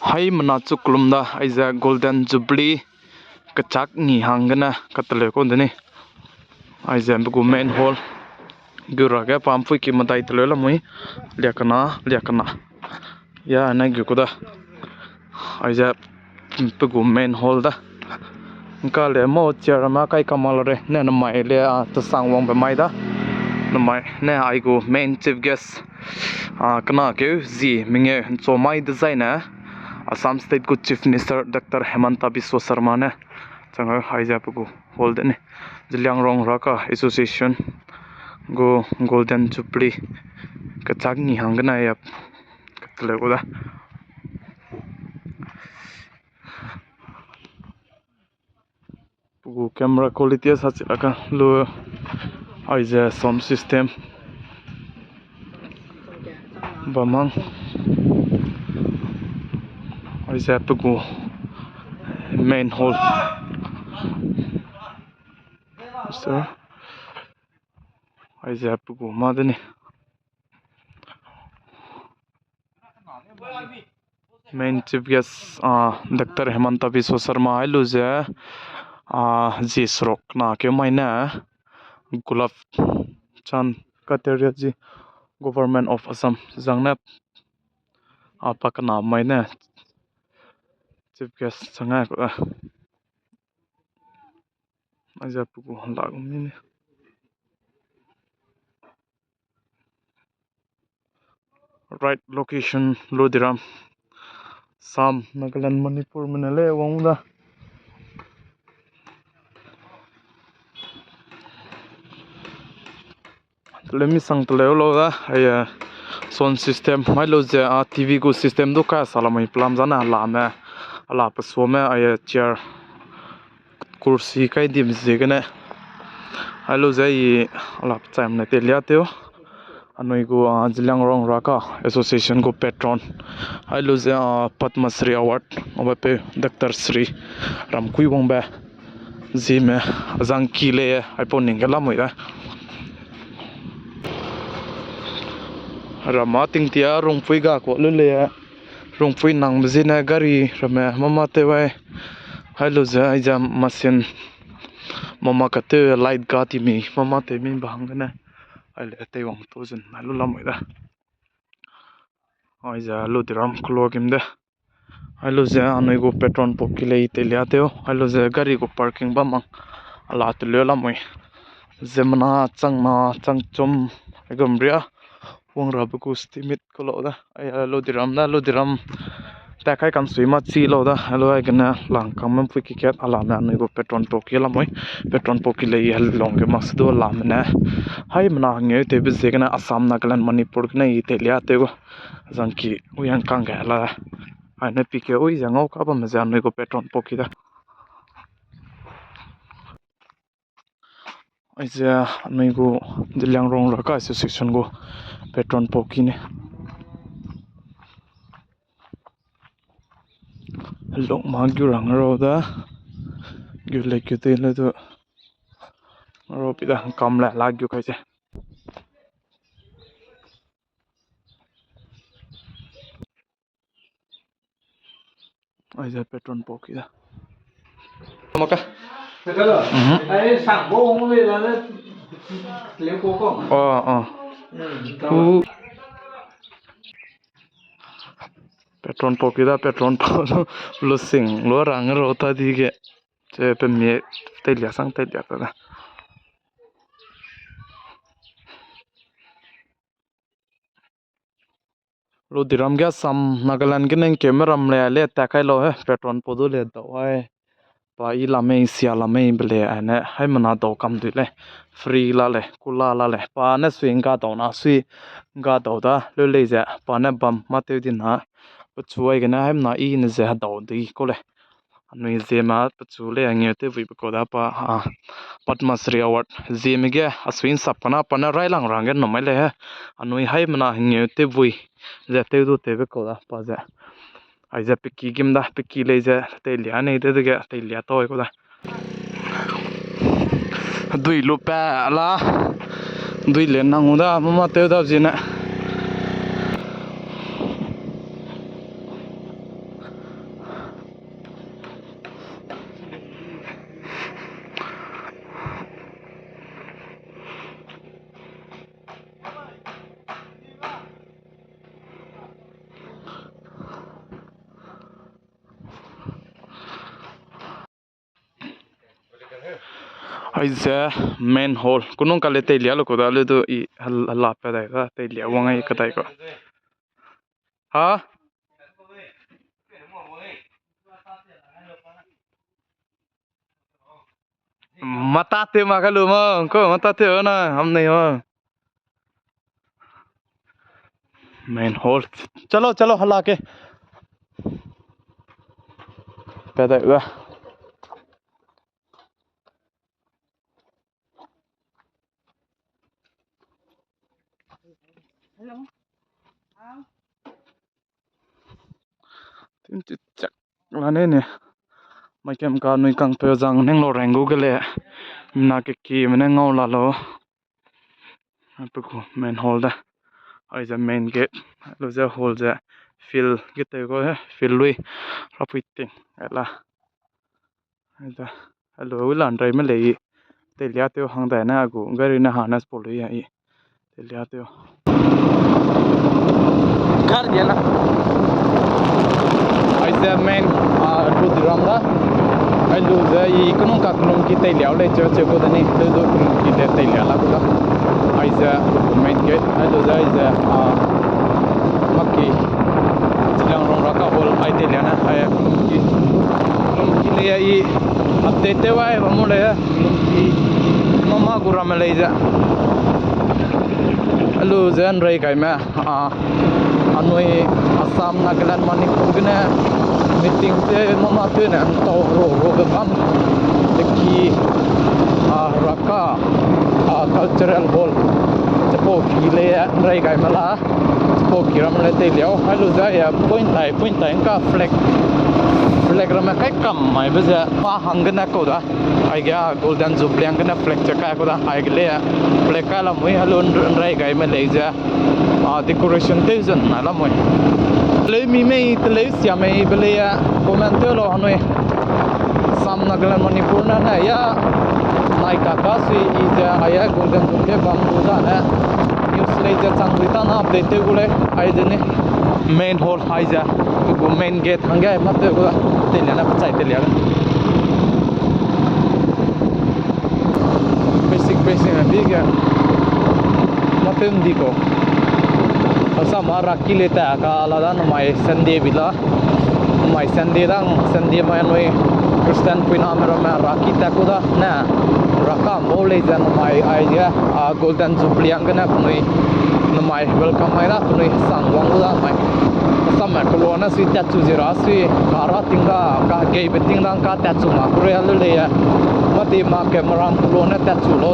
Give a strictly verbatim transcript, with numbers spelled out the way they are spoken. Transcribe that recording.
Haimena chu kelum da, aize Golden Jubilee kechak ngi hanggene kateleu kau de ni. Aize pe gu main hall. Gu ra ge pa mpui ki medai teleu lamui. Lia kena, lia kena. Ya ne gu ku da. Aize pe gu main hall da. Nka le mo chair ma kai kamal re. Ne namai le, a, tesang wangbe mai da. Namai ne ai gu main chief guest. A, kena keu zi mengeu ncho mai dezaine Assam State gu Chief Minister Doctor Himanta Biswa Sarma ne chang ai ze pe gu hall de ni. Zeliangrong Raka Association gu Golden Jubilee kechak ngi hanggene ya kateleu gu da. Pe gu camera quality sa chi la ka lu aize sound system. Bam hang. Aize pe gu main hall. Sir. Aize pe gu ma de ni. Main chief guest, a, Doctor Himanta Biswa Sarma hai lu ze, a, zi seruk na keu mai ne, Gulab Chand Kataria ji, Government of Assam, zang ne, a, pa kena mai ne, chief guest chang ai ku da. Aize pe gu lak mi ni. Right location, Ludiram. Assam, Nagaland, Manipur mene le wang da. Tele misang tele lo da, ai, eh, sound system, mai lo ze, a, T V gu system du ka sa lamui pelam zane, a lame, a la pe suame, ai, eh, chair, kursi kai dim ziegene. Ai lo ze i, a la pe chaim ne te lia teu. Anui gu, a, Zeliangrong Raka Association gu patron. Ai lu ze, a, Padma Shri Award, obe pe Doctor Shri Ramkui Wangbe. Zime, azang ki le, aipau ning ge lamui da. Rama tingtia rungpui ga ko lu le, rungpui nang bezine gari rame mama te wai. Ai lu ze, ai ze machine mama kate light ga ti mi, mama te mi bahang gene. Ai le teiwang to zun, ai lu lamui da. Ai ze Ludiram kelo gim de. Ai lu ze anui gu petrol pump ki lei te lia teu. Ai lu ze gari gu parking bam mang. A la te leu lamui. Zemena chang na chang chum. Ai gum ria. Wang ra be gu stimit kelo da. Ai, a, Ludiram da, Ludiram. Ta kai kam sui ma chi lo da, hello, ai gene lang kam mem pui ki kat a lame anui gu petrol pump ki lamui, petrol pump ki lei helong ge mak se du a lame ne. Haimena ngeu tewbe ziegene Assam, Nagaland, Manipur gene i te lia teu gu. Zang ki, ui hang kang ge la. Ai ne pi ke ui ze ngau ka bamme ze anui gu petrol pump ki da. Aize anui gu Zeliangrong Raka Association gu petrol pump ki ne. Lok ma gu rang ro da. Gu le gu te le du. Ro pi da kam le la gu kai ze. Aize petrol pump ki da. Maka. Mhm. Ai sang bo mo le la le. Le ko ko. Oh, oh. Hmm, ta. U. Petrol pump ki da, petrol pump lu, lu sing lu rang ro ta di ge. Che pe mi te lia sang te lia ta da. Ludiram ge Assam, Nagaland gene ngkeume ram le, le ta kai lau he, petrol pump du le dau ai. Pa i lamei, sia lamei be le, ai ne, haimena dau kam dui le, free la le, kula la le, pa ne sui ngga dau na, sui ngga dau da, leu lei ze, pa ne bam ma teu di na, pechu ai gene, haimena i ne ze dau di kau le. Anui Zeme pechu lei a ngeu tewbuibe kau da pa, a, Padma Shri Award. Zeme ge a sui nsap kena pa ne railang rang ge numai lei he. Anui haimena ngeu tewbui ze tew du tewbe kau da pa ze. Aize peki gim da, peki lei ze teilia nei de dege teilia tau kau da. Dui lu pa la. Dui le nang u da, mama tew da zine. Aize main hall. Kunung kale teilia lu ku da le du i hel-, hela pe dai da teilia wang ai kadai ko. Ha? Mata te ma kalu ma, ko mata te na, ham nei ma. Main hall. Chalo, chalo, hala ke. Pe dai da. Hello. Au. Tin ti chak la ne ne. Mai kem ka nui kang pe zang neng lo reng gu ge le. Na ke ki me ne ngau la lo. Pe ku main hall da. Aize main gate. Lu ze hall ze field ge te ko he. Field lui. Rapui ting. Ai la. Ai da, helu wi lan rai me lei. Teilia teu hang dai ne a gu gari ne harness pau lui a i. Teilia teu. Gar dia la. Aize main, a, lu di ram da. Ai lu ze i kunung ka kelum ki teilia lei cheu cheu gu da ni. Lu du kelum ki te teilia la gu da. Aize main gate. Ai lu ze aize, a, maki. Zeliangrong Raka Hall ai teilia ne, ai, kelum ki. Kelum ki lei a i update tew ai bam mu lei, kelum ki. Mama gu ramme lei ze. Alu ze nrei gaime, a, anui Assam, Nagaland, Manipur gene meeting te mama tene ntau ro ro ge bam. Te ki, a, Raka, a, Cultural Hall. Chipau ki lei nrei gaime la. Chipau ki ram le teiliau, ai lu ze, a, point tai, point tai ngka flag, flag ramme kai kam mai be ze, pa hang gene kau da. Aige, a, Golden Jubilee hang gene flag che kai kau da. Aige le, flag kai lamui, alu nrei gaime lei ze, a, decoration tew zen na lamui. Teleu mi mei, teleu sia mei be lei, a, comment tew lau hanui. Assam, Nagaland, Manipur na ne ya, nai kaka sui i ze, aia Golden Jubilee bam lu da ne. News lei ze chang dui ta na update tew gu lei, ai ze ni. Main hall ai ze, tu gu main gate hangge ma tew gu da, teilia ne pechai teilia. Basic, basic na bi ge. Ma tew ndi ko. Assam a Raki le ta ka la da namai Sunday bi la. Namai Sunday dang, Sunday mai anui Christian puiname ramme Raki tat ku da ne, Raka mbau lei ze namai aige, a, Golden Jubilee hang gene penui namai welcome mai da penui sang wang gu da mai. Assam me keloa ne sui tatchu zi ra sui, ka ra ting da, ka geibe ting da, ka tatchu ma ku ria lu lei e. Mati ma ke meram keloa ne tatchu lau.